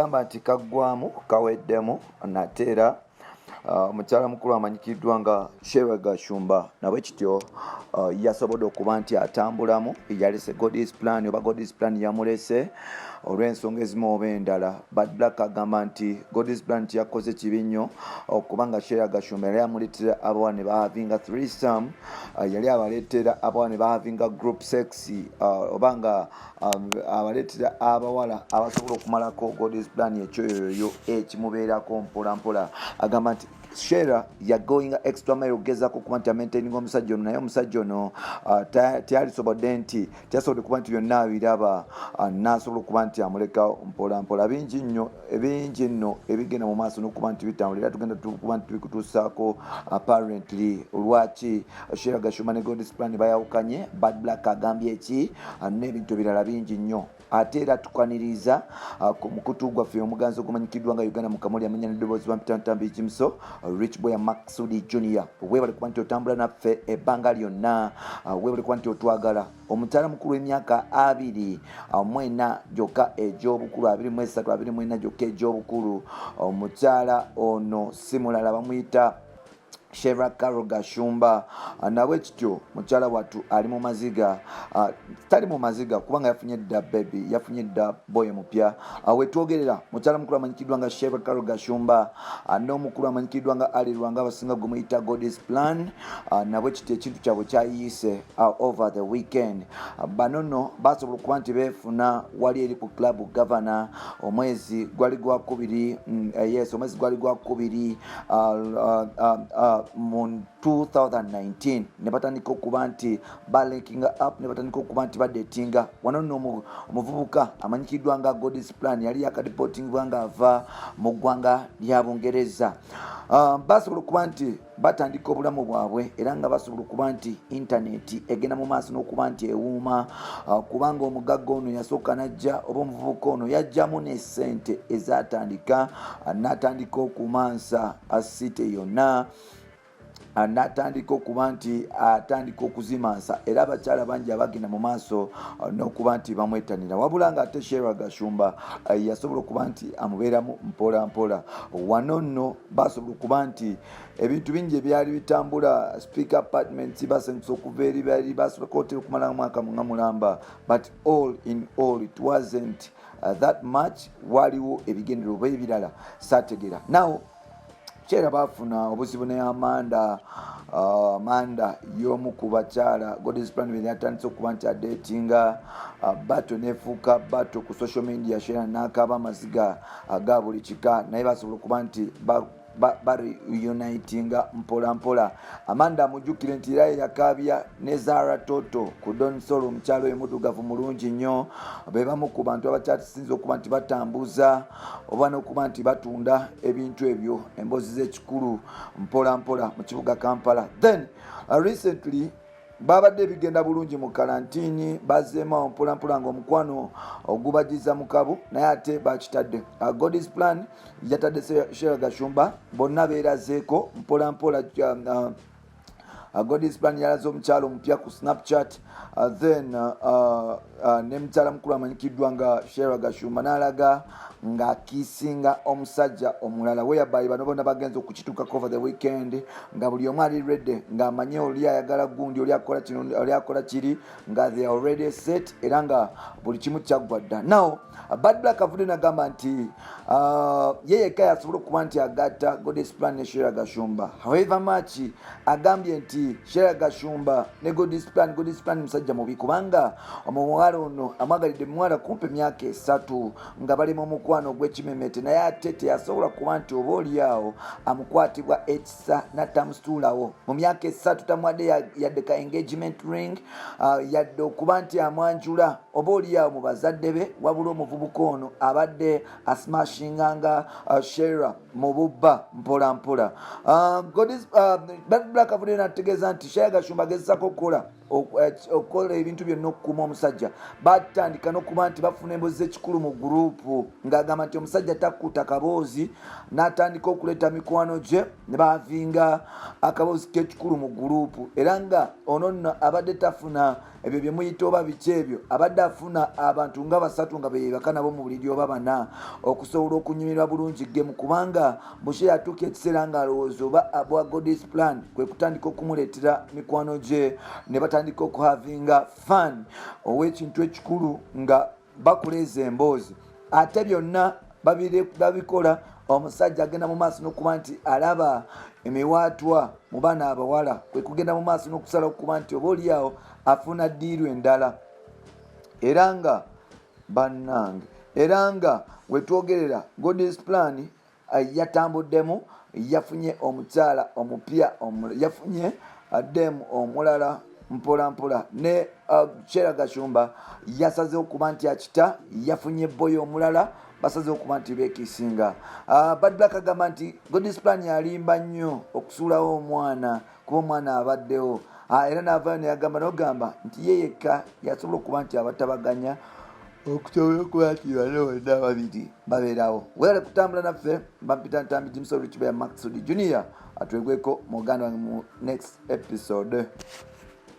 Agamba nti kaggwamu kaweddemu nate era omukyala mukulu amanyikiddwa nga Sheila Gashumba nabwe kityo yasobodde okuba nti atambulamu, yalese God's Plan oba God's Plan yamulese olw'ensonga ezimu oba endala. Bad Black agamba nti God's Plan tiyakoze kibi nnyo okubanga Sheila Gashumba yali amuleetera abawala ne bahavinga threesome, yali abaleetera abawala ne bahavinga group sex, oba nga abaleetera abawala abasobola okumalako God's Plan ekyoyoyo ekimubeerako mpola mpola. Agamba nti Sheila yagoinga extra mile okugezako okuba nti amaintaininga omusajja ono, naye omusajja ono teyalisobodde nti teyasobodde kuba nti byonna abiraba, n'asobola okuba nti amuleka mpola mpola. Bingi nnyo, ebingi nno ebigenda mu maaso n'okuba nti bitambula, era tugenda kuba nti tubikutuusaako. Apparently lwaki Sheila Gashumba ne God's Plan bayawukanye, Bad Black agambye eki, n'ebintu ebirala bingi nnyo. Ate era tukwaniriza ku mukutu gwaffe omuganzi ogumanyikiddwa nga Uganda mu Kamuli, amanya neddoboozi bampitantambi Kimuso Rich Boy Maxudi Junior. Weebale kuba nti otambula naffe ebbanga lyonna, weebale kuba nti otwagala. Omukyala mukulu w'emyaka 24 gyokka egy'obukulu, 23, 24 gyokka egy'obukulu, omukyala ono si mulala, bamuyita Sheila Carol Gashumba. Nabwe kityo mukyala wattu ali mu maziga, tali mu maziga kubanga yafunye dda baby, yafunye dda boy mupya. Wetwogerera mukyala mukulu amanyikiddwa nga Sheila Carol Gashumba n'omukulu amanyikiddwa nga Ali Lwanga, abasinga gwe muyita God's Plan, nabwe kityo ekintu kyabwe kyayiise over the weekend. Bano nno basobola okuba nti beefuna wali eri ku Club Governor omwezi gwali gwakubiri, yes, omwezi gwali gwakubiri mu 2019, ne batandika okuba nti balinkinga up, ne batandika okuba nti badetinga. Wano nno omuvubuka amanyikiddwa nga God's Plan yali yakadeportingibwa nga ava mu ggwanga lya Bungereza. Basobola okuba nti batandika obulamu bwabwe, era nga basobola okuba nti intaneti egenda mu maaso n'okuba nti ewuuma, kubanga omugagga ono yasooka najja, oba omuvubuka ono yajjamu ne sente ezatandika, n'atandika okumansa city yonna, n'atandika okuba nti atandika okuzimansa, era abakyala bangi abagenda mu maaso n'okuba nti bamwetanira. Wabula nga ate Sheila Gashumba yasobola okuba nti amubeeramu mpola mpola. Wano nno basobola okuba nti ebintu bingi ebyali bitambula, Speke Apartments, basengesa okuva eri bali basobola hoteri okumala mwaka nga mulamba, but all in all it wasn't that much. Waliwo ebigendero oba ebirala saategeera. Now kyera bafuna obuzibu ne Amanda. Amanda y'omu ku bakyala God's Plan bye yatandise okuba nti adetinga. Battle nefuuka battle ku social media, Sheila n'akaaba amaziga aga buli kika, naye basobola okuba nti bareunitinga mpola mpola. Amanda amujjukire nti era yeyakaabya ne Zara Toto ku Don Solo. Omukyalo oyo muddugavu mulungi nnyo, be bamu ku bantu abakyasinza okuba nti batambuza oba n'okuba nti batunda ebintu ebyo, emboozi z'ekikulu mpola mpola mu kibuga Kampala. Then recently babadde ebigenda bulungi mu karantini, bazeemu awo mpolampola nga omukwano ogubagiza mu kabu, naye ate bakitadde. God's Plan yatadde Sheila Gashumba, bonna beerazeeko mpolampola. God's Plan yalaze omukyalo omupya ku Snapchat, then ne mukyala mukulu amanyikiddwa nga Sheila Gashumba n'alaga ng'akiisinga omusajja omulala, whereby bano bonna bagenza okukituukako over the weekend nga buli omu ali ready, ng'amanye oli ayagala gundi, oli akola kino, oli akola kiri, nga they are already set, era nga buli kimu kyaggwa dda. Now Bad Black avudde nagamba nti ye yekka yasobola okuba nti agatta God's Plan ne Sheila Gashumba. However much agambye nti Sheila Gashumba ne God's Plan, God's Plan musajja mubi, kubanga omuwala ono amwagalidde muwala kumpi emyaka 3 nga bali mu mukwano ogw'ekimemete, naye ate teyasobola kuba nti oba oli awo amukwatibwa ekisa n'atamusituulawo mu myaka 3. Tamwadde yadde ka engagement ring, yadde okuba nti amwanjula oba oli awo mu bazadde be. Wabula omuvubuka ono abadde asmashinganga Sheila mu bubba mpola mpola. Bad Black avuddeyo n'ategeeza nti Sheila Gashumba agezesako okukola ebintu byonna okukuuma omusajja. Batandika n'okuba nti bafuna emboozi z'ekikulu mu gurupu nga Ng'agamba nti omusajja takkuta kaboozi, n'atandika okuleeta mikwano gye ne bavinga akaboozi k'ekikulu mu guruupu. Era nga ono nno abadde tafuna ebyo bye muyita oba biki ebyo, abadde afuna abantu nga basatu nga beyebaka nabo mu buliri oba bana okusobola okunyumirwa bulungi gemu, kubanga Bushiri atuuka ekiseera ng'alowooza oba abwa God's plan kwe kutandika okumuleetera mikwano gye ne batandika okuhavinga fan ow'ekintu ekikulu nga bakola ezo emboozi. Ate byonna babikola, omusajja agenda mu maaso n'okuba nti alaba emiwaatwa mu baana abawala, kwe kugenda mu maaso n'okusala okuba nti oba oliawo afuna ddiiru endala. Era nga bannange, era nga wetwogerera, God's plan yatambuddemu, yafunye omukyala omupya, yafunye addemu omulala mpola mpola. Ne Shera Gashumba yasazeho okuba nti akita, yafunye boyo omulala, basazeho okuba nti bekisinga. Bad Black agamba nti God's plan yalimba nnyo okusuulawo omwana, kuba omwana abaddewo. Era n'avaayo neyagamba nogamba nti ye yekka yasobola okuba nti abatabaganya okusobola okuba nti bano bonna babiri babeerawo. Webale kutambula naffe. Bampita Ntambi Jimso Richbear Maxud Junior, atwegweko muganda wange mu next episode.